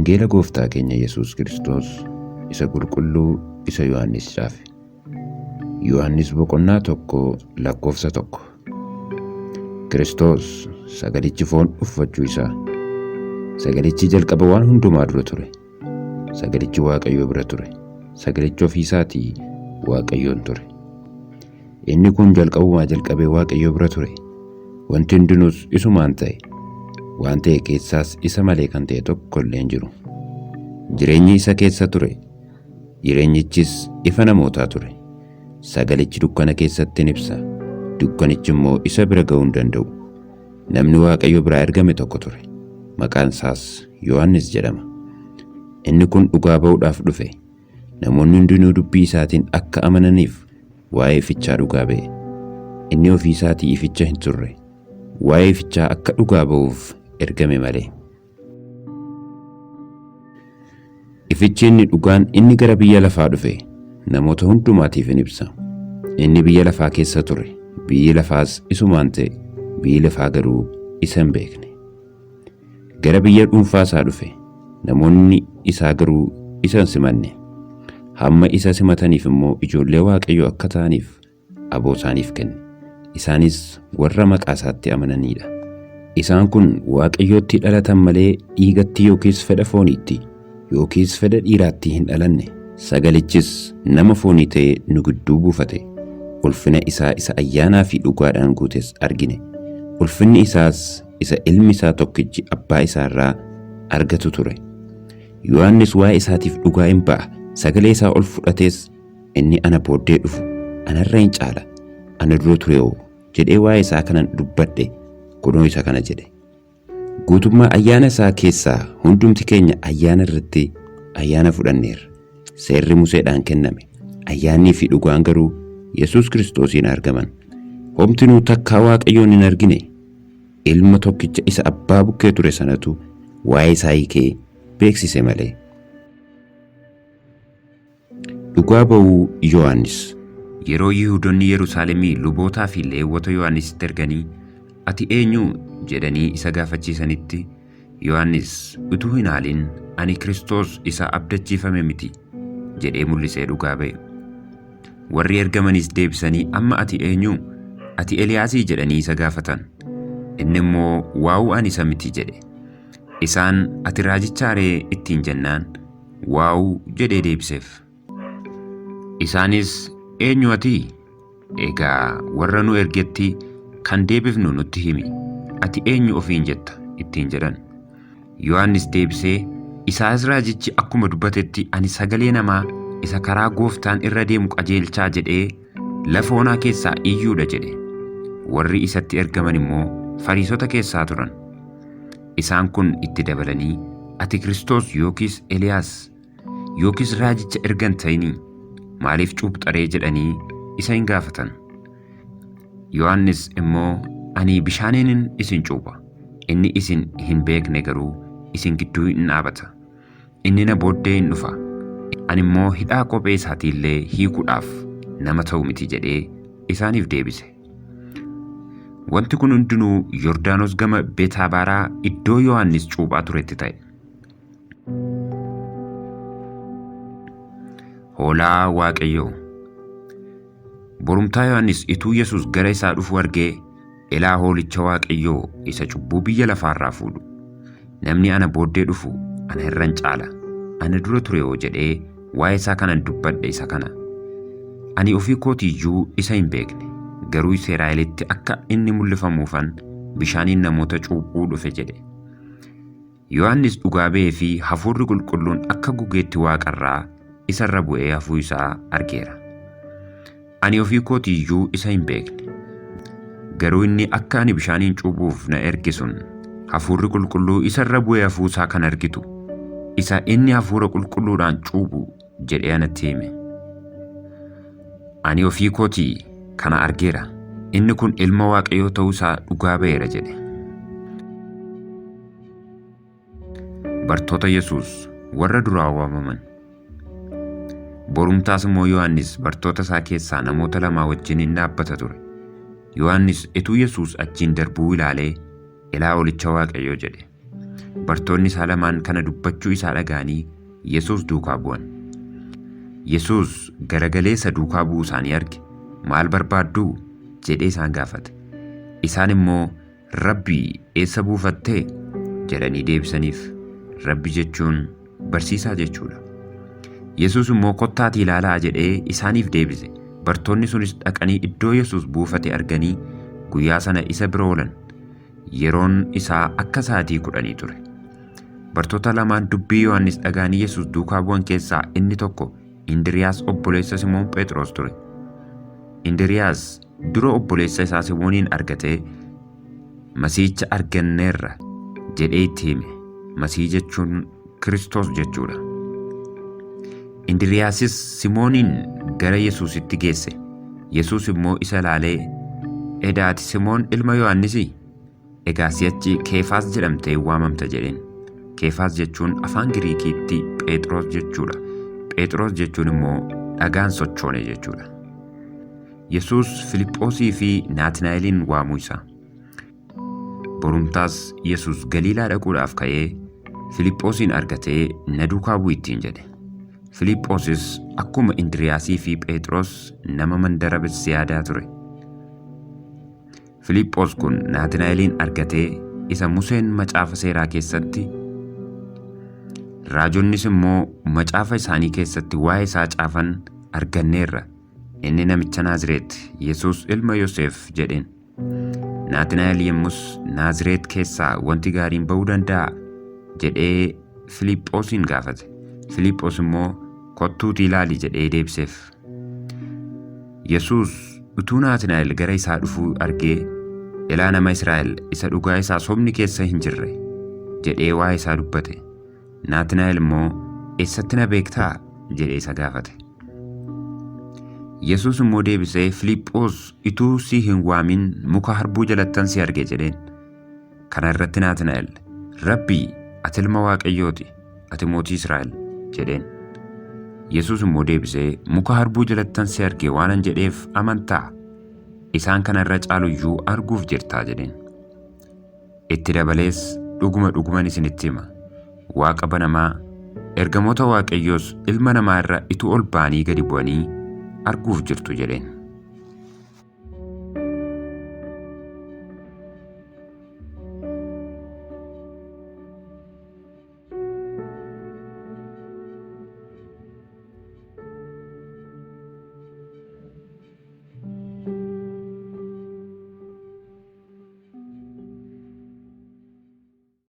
Wangeela Gooftaa keenya Yesuus Kiristoos isa qulqulluu isa Yohannis caafe. Yohannis boqonnaa 1 lakkoofsa 1. Kiristoos sagalichi foon uffachuu isaa. Sagalichi jalqaba waan hundumaa dura ture. Sagalichi Waaqayyoo bira ture. Sagalichi ofii isaatii Waaqayyoon ture. Inni kun jalqabumaa jalqabee Waaqayyo bira ture. Wanti hundinuus isumaan ta'e. Waan ta'e keessaas isa malee kan ta'e tokko illee hin jiru. Jireenyi isa keessa ture. Jireenyichis ifa namootaa ture. Sagalichi dukkana keessatti in ibsa, dukkanichi immoo isa bira ga'uu hin danda'u. Namni Waaqayyo biraa ergame tokko ture. Maqaan isaas Yohannis jedhama. Inni kun dhugaa ba'uudhaaf dhufe. Namoonni hundinuu dubbii isaatiin akka amananiif waa'ee ifichaa dhugaa ba'e. Inni ofii isaatii ificha hin turre, waa'ee ifichaa akka dhugaa ba'uuf ergame malee. Ifichi inni dhugaan inni gara biyya lafaa dhufe namoota hundumaatiif in ibsa. Inni biyya lafaa keessa ture, biyyi lafaas isumaan ta'e, biyyi lafaa garuu isa hin beekne. Gara biyya dhuunfaa isaa dhufe, namoonni isaa garuu isa hin simanne. Hamma isa simataniif immoo ijoollee Waaqayyoo akka ta'aniif aboo isaaniif kenne. Isaanis warra maqaa isaatti amananii dha. Isaan kun Waaqayyootti dhalatan malee dhiigatti yookiis fedha fooniitti yookiis fedha dhiiraatti hin dhalanne. Sagalichis nama foonii ta'ee nu gidduu buufate. Ulfina isaa isa ayyaanaa fi dhugaadhaan guutes argine. Ulfinni isaas isa ilmi isaa tokkichi abbaa isaa irraa argatu ture. Yohaannis waa'ee isaatiif dhugaa in ba'a, sagalee isaa ol fudhatees inni ana booddee dhufu ana irra in caala, ana dura ture'o jedhee waa'ee isaa kanan dubbadhe kunoo isa kana jedhe. Guutummaa ayyaana isaa keessaa hundumti keenya ayyaana irratti ayyaana fudhanneerra. Seerri Museedhaan kenname, ayyaannii fi dhugaan garuu Yesuus Kiristoosiin argaman. Homtinuu takkaa Waaqayyoon hin argine. Ilma tokkicha isa abbaa bukkee ture sanatu waa'ee isaa hiikee beeksise malee. Dhugaa ba'uu Yohaannis. Yeroo Yihuudonni Yerusaalemii lubootaa fi Leewwota Yohaannisitti erganii, Ati eenyu? jedhanii isa gaafachiisanitti, Yohaannis utuu hin haalin, Ani Kiristoos isa abdachiifame miti jedhee mul'isee dhugaa ba'e. Warri ergamanis deebisanii, Amma ati eenyu? Ati Eliyaasii? jedhanii isa gaafatan. Inni immoo, Waawuu ani isa miti jedhe. Isaan, Ati raajichaa ree? ittiin jennaan, Waawuu jedhee deebiseef. Isaanis, Eenyu ati? Egaa warra nu ergetti kan deebifnu nutti himi. Ati eenyu ofiin jetta? ittiin jedhan. Yohaannis deebisee, Isaayas raajichi akkuma dubbatetti ani sagalee namaa isa karaa gooftaan irra deemu qajeelchaa jedhee lafa onaa keessaa iyyuu dha jedhe. Warri isatti ergaman immoo Fariisota keessaa turan. Isaan kun itti dabalanii, Ati Kiristoos yookiis Eliyaas yookiis raajicha erga hin ta'inii maaliif cuuphxa ree jedhanii isa in gaafatan. Yohaannis immoo, Ani bishaaniinin isin cuupha, inni isin hin beekne garuu isin gidduu in dhaabata. Inni na booddee in dhufa, ani immoo hidhaa kophee isaatii illee hiikuudhaaf nama ta'u miti jedhee isaaniif deebise. Wanti kun hundinuu Yordaanos gama Betaabaaraa iddoo Yohaannis cuuphaa turetti ta'e. Hoolaa Waaqayyoo Borumtaa Yohaannis ituu Yesuus gara isaa dhufuu argee, Ilaa hoolicha Waaqayyoo isa cubbuu biyya lafaa irraa fuudhu! Namni ana booddee dhufu ana irra in caala, ana dura ture'o jedhee waa'ee isaa kanan dubbadhe isa kana. Ani ofii kootii iyyuu isa hin beekne, garuu Iseraa'elitti akka inni mul'ifamuufan bishaaniin namoota cuuphuu dhufe jedhe. Yohaannis dhugaa ba'eefii Hafuurri Qulqulluun akka gugeetti waaqa irraa isa irra bu'ee hafuu isaa argeera. Ani ofii kootii iyyuu isa hin beekne. Garuu inni akka ani bishaaniin cuuphuuf na erge sun Hafuurri Qulqulluu isa irra bu'ee hafuu isaa kan argitu, isa inni Hafuura Qulqulluudhaan cuuphu jedhee anatti hime. Ani ofii kootii kana argeera, inni kun ilma Waaqayyoo ta'uu isaa dhugaa ba'eera jedhe. Bartoota Yesuus warra duraa waamaman. Borumtaas immoo Yohaannis bartoota isaa keessaa namoota lamaa wajjin in dhaabbata ture. Yohaannis utuu Yesuus achiin darbuu ilaalee, Ilaa Hoolicha Waaqayyoo jedhe. Bartoonni isaa lamaan kana dubbachuu isaa dhaga'anii Yesuus duukaa bu'an. Yesuus garagalee isa duukaa bu'uu isaanii arge. Maal barbaadduu? jedhee isaan gaafate. Isaan immoo, Rabbii, eessa buufattee? jedhanii deebisaniif. Rabbi jechuun barsiisaa jechuudha. Yesuus immoo kottaatii ilaalaa jedhee isaaniif deebise. Bartoonni sunis dhaqanii iddoo Yesuus buufate arganii guyyaa sana isa bira oolan. Yeroon isaa akka sa'aatii 10 ture. Bartoota lamaan dubbii Yohaannis dhaga'anii Yesuus duukaa bu'an keessaa inni tokko Indiriyaas obboleessa Simoon Phexros ture. Indiriyaas dura obboleessa isaa Simooniin argatee Masiihicha arganneerra jedhee itti hime. Masiihii jechuun Kiristoos jechuudha. Indiriyaasis Simooniin gara Yesuusitti geesse. Yesuus immoo isa ilaalee, Edaa ati Simoon ilma Yohaannisii? Egaa si'achi Keefaas jedhamtee waamamta jedheen. Keefaas jechuun afaan Giriikiitti Phexros jechuudha. Phexros jechuun immoo dhagaan sochoone jechuudha. Yesuus Filiphoosii fi Naatinaa'eliin waamuu isaa. Borumtaas Yesuus Galiilaa dhaquudhaaf ka'ee Filiphoosiin argatee na duukaa bu'i ittiin jedhe. Filiphoosis akkuma Indiriyaasii fi Phexros nama mandara Betsiyaadaa ture. Filiphoos kun Naatinaa'eliin argatee isa Museen macaafa seeraa keessatti raajonnis immoo macaafa isaanii keessatti waa'ee isaa caafan arganneerra. Inni namicha Naazireet Yesuus ilma Yoseef jedheen. Naatinaa'el yommus Naazireet keessaa wanti gaariin ba'uu danda'a jedhee Filiphoosin gaafate. Filiphos immoo kottuutii ilaali jedhee deebiseef. Yesuus utuu Naatinaa'el gara isaa dhufuu argee ilaa nama Israa'el isa dhugaa isaa sobni keessa hin jirre jedhee waa'ee isaa dubbate. Naatinaa'el immoo eessatti na beektaa jedhee isa gaafate. Yesuus immoo deebisee Filiphos ituu si hin waamin muka harbuu jalattan si arge jedheen. Kana irratti Naatinaa'el, Rabbii, ati ilma Waaqayyooti, ati mootii Israa'el jedheen. Yesuus immoo deebisee muka harbuu jalattan si arge waanan jedheef amantaa? Isaan kana irra caalu iyyuu arguuf jirtaa jedheen. Itti dabalees dhuguma dhuguman isinitti hima. Waaqa banamaa, ergamoota Waaqayyoos ilma namaa irra ituu ol ba'anii gadi bu'anii arguuf jirtu jedheen.